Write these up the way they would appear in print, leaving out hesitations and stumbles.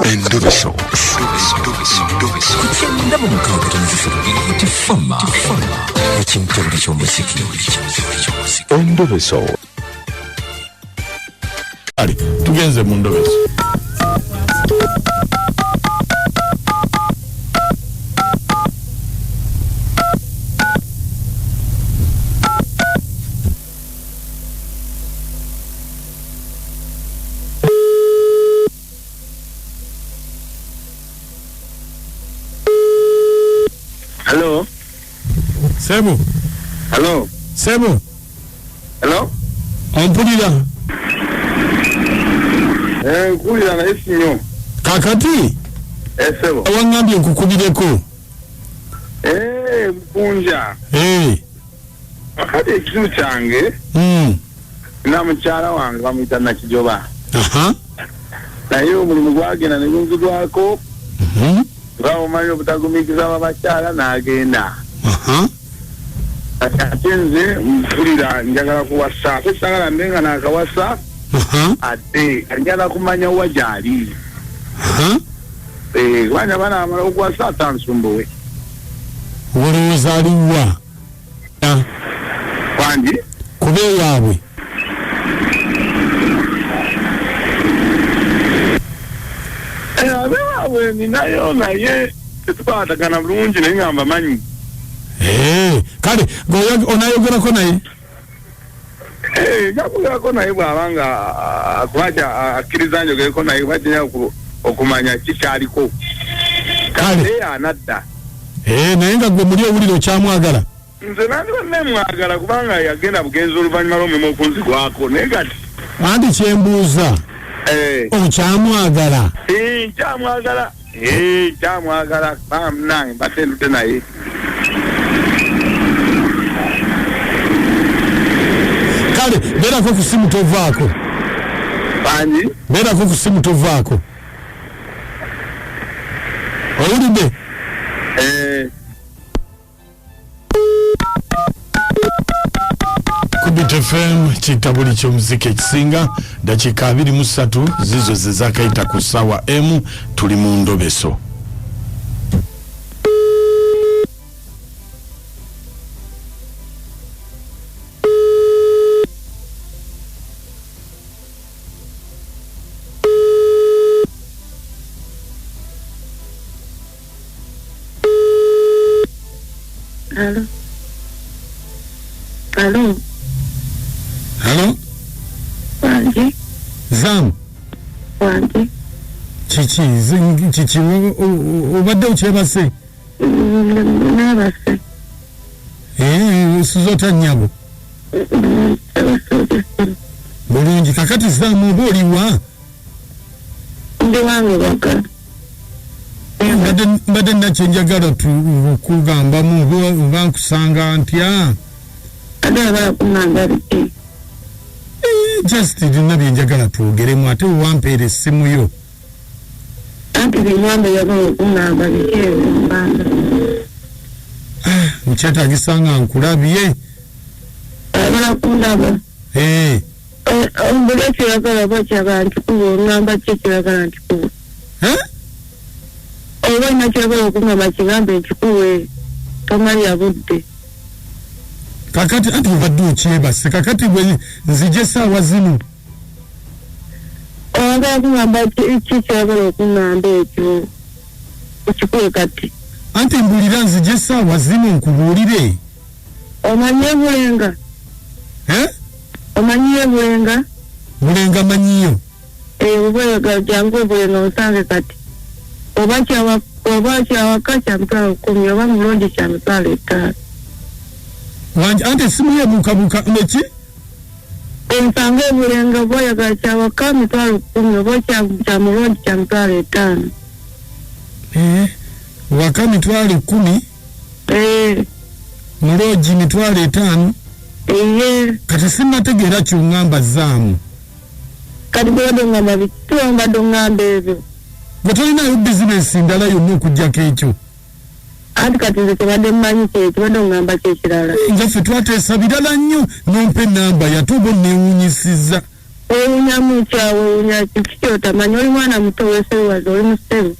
Endobeso. Ku kyenda mu mukaaga tono ssatu Tifama ekintabuli ky'omuziki. Endobeso. Kale tugenze mu ndobeso. Hello. Sebo. Hello. Sebo. Hello. Ompulira? Eh, nkuwulira naye si nnyo. Kakati? Eh, sebo. Waŋŋambye nkukubireko. Eh, mpunja. Eh. Kakati ekizibu kyange na mukyala wange bamuyita Nakijoba. Aha. Naye omulimu gwagenda ne gunzigwako. Nga omanyi obutagumiikiza b'abakyala n'agenda. Aha. Kati ate nze mpulira njagala kuwasa, ate saagala mbe nga naakawasa. Aha. Ate njagala kumanya wa gy'ali. Aha. Eh, kubanga banaamala okuwasa ate ansumbuwe. Olowooza aliwa? Ah. Wangi? Kuba ewaabwe. Eh, abewaabwe ninayo naye tetukwatagana bulungi naye nga mbamanyi. Eh, kale onayogerako naye? Eh, nja kwogerako naye bw'aba nga kuba akkiriza njogereko naye kuba kirina okumanya ki kyaliko. Kale. Naye anadda. Eh, naye nga gwe muli owulira okyamwagala? Nze nandibadde nemwagala kubanga yagenda bugenzi oluvannyuma lw'omulimu okunzigwako naye kati. Anti kyembuuza. Eh. Okyamwagala? Eh, nkyamwagala. Eh, nkyamwagala kubanga munnange mbadde ndudde naye. Kale beerako ku ssimu tovaako. Bangi? Beerako ku ssimu tovaako. Owulidde? Eh. Ku Beat FM kitabuli ky'omuziki ekisinga dakiika 23 zizo ze zaakayita ku ssaawa emu, tuli mu ndobeso. Alo. Alo. Halo? Wangi. Zamu. Wangi. Kiki, kiki, obadde okyebase? Neebase. Eh, osuze otya nnyabo? Bulungi, kakati Zamu oba oliwa? Ndi wange waka. Mbadde nina kye njagala okugambamu oba nkusanga ntya? Ate oyagala kuŋŋamba biki? Eh, just nina bye njagala twogeremu ate wampeera essimu yo. Anti biŋŋamba oyagala okuŋŋamba biki ebyo mbanda? Ah, nkyetaagisa nga nkulabye. Oyagala kundaba? Eh. Buli ekyoyagala oba okyagala nkikuwe, oŋŋamba ki ekyoyagala nkikuwe? Eh? Oba olina kyoyagala okuŋŋamba kigambe nkikuwe, tomalya budde. Kakati anti obadde okyebase, kakati bwe nzija essaawa zino. Oyagala kuŋŋamba ki kyoyagala okuŋŋamba ekyo okikuwe kati? Anti mbuulira nzija essaawa zino nkubuulire. Omanyi Bulenga? Eh? Omanyiyo Bulenga? Bulenga manyiyo. Eh, Bulenga jangu Bulenga onsange kati. Oba kyawaka kya mitwalo 10 oba mulungi kya mitwalo 5. Wangi anti essimu ye buukabuuka neki? Ensange Bulenga oba oyagala kyawaka mitwalo 10 oba kya mulungi kya mitwalo 5. Eh, waka mitwalo 10? Eh. Muloogi mitwalo 5? Iye. Kati sinnategeera ky'oŋŋamba Zaamu. Kati bw'obadde oŋŋamba biki? Obadde oŋŋamba ebyo. Gwe tolinaayo bizinensi ndala yonna okuggyako ekyo? Anti kati nze kyebadde mmanyi kye kibadde oŋŋamba kyekirala. Nga ffe twateesa birala nnyo n'ompa ennamba yate oba onneewuunyisizza. Wewunyamu kyawewunya kiki kyotamanyi oli mwana muto wesewaza oli musebe.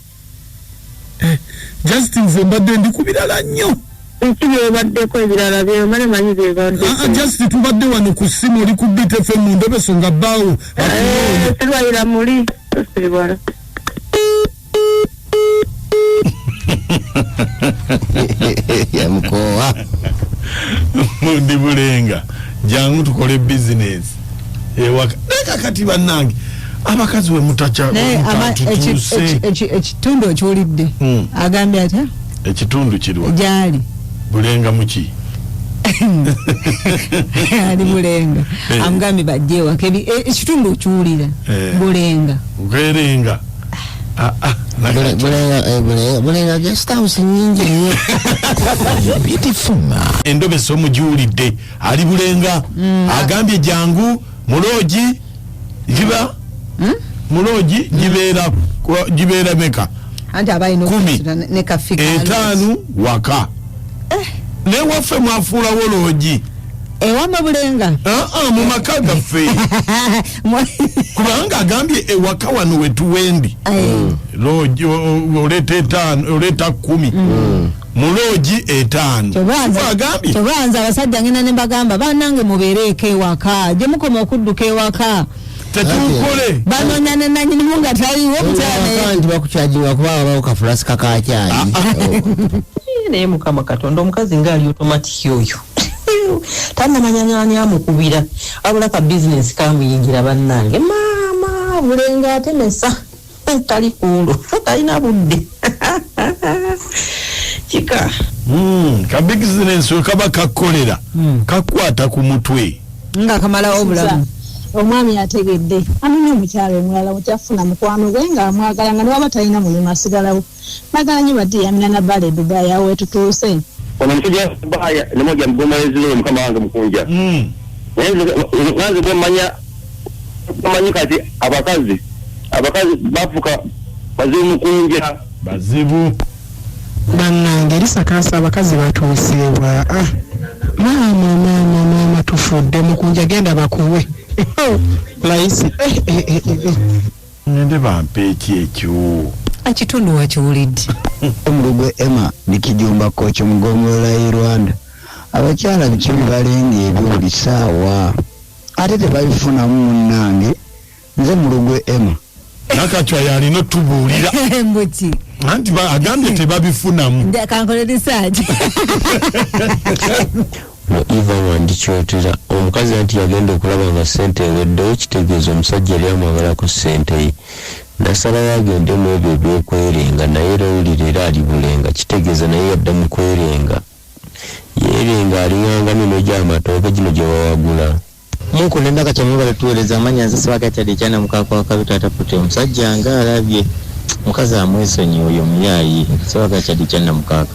Just nze mbadde ndi ku birala nnyo. Biki byobaddeko ebirala byomale manyi byebaddeko. Ah, ah, just tubadde wano ku ssimu oli ku Beat FM mu ndobeso nga bbaawo akunoonya. Sirwalira muli tosirwala. Yamukoowa. Ndi bulenga jangu tukole bizinesi ewaka. Naye kakati bannange abakazi we mutacha Naye mutatutuuse. ekitundu okiwulidde agambye atya? Ekitundu kiriwa? Gyali Bulenga muki? Ali Bulenga. Amugambye bajje ewaka. Ekitundu okiwulira. Bulenga. Bulenga. Ah, ah, Bulenga, Bulenga, Bulenga guest house nnyingi nnyo. Beautiful. Endobesa omugiwulidde ali Bulenga. Agambye jangu muloogi giba muloogi gibeera meka? Anti aba alina Kumi. okusasula ne kafika 5 waka. Ne waffe mwafuulawo loogi. Ewamma Bulenga? Ah, ah, mu maka gaffe. Kubanga agambye ewaka wano wetuwendi. Loogi, oleeta 5, oleeta 10. Mu loogi 5. Agambye. Kyobanza abasajja ngenda ne mbagamba bannange mubeereeko ewaka, gye mukoma okudduka ewaka. Tetukole. Banoonya ne nannyinimu nga taliiwo, omukyala naye. Nti bakukyajinga kuba wabawo kafulasika ka kyayi. Naye Mukama Katonda, omukazi ng'ali automatic oyo. Tannamanya ani amukubira, wabula ka bizinesi kamuyingira bannange. Maama Bulenga atemesa, tali kuulu, talina budde. Kika. Ka bizinesi we kaba kakolera, kakwata ku mutwe. Nga kamalawo obulamu. Omwami ategedde anonye omukyala omulala okyafuna mukwano gwe ng'amwagala nga newaba talina mulimu asigalawo. Magala nnyo badde yamina na bbaala e Dubai awo wetutuuse. Ono omusajja Bbaaya ne moja mugoma w'enziro mukama wange mukunja. Naye nze bwe mmanyi kati abakazi bafuka bazibu mukunja. Bazibu. Bannange lisakaasa abakazi batuuseebwa. Ah, maama, maama, maama tufudde mukunja genda bakuwe. Layisi. Ngende bampe eki ekyo. Ekitundu wakiwulidde. Omulugwe Emma ne Kijumba Kochi mu ggombolola y'e Rwanda. Abakyala biki bibalenga ebyo buli ssaawa ate tebabifunamu munnange. Nze Mulugwe Emma. Nakacwa yalina otubuulira. Mbuki. Anti agambye tebabifunamu. Kankole research. No Eva wandikyotera omukazi anti yagenda okulaba nga ssente eweddewo, kitegeeza omusajja yali amwagalako ssente ye. Nasalayo agende mu ebyo ebyokwerenga, naye era owulira era ali Bulenga, kitegeeza naye yadda mu kwerenga. Yeerenga alinganga mino gy'amatooke gino gye wawagula. Munku ne Ndaka kyamwebale tuweereza amannya nze Ssebaga Kyadde Kyana Mukaaka wa Kabi Taata Putte. Omusajja nga alabye mukazi amwesonyiwe oyo muyaayi. Ssebaga Kyadde Kyana Mukaaka.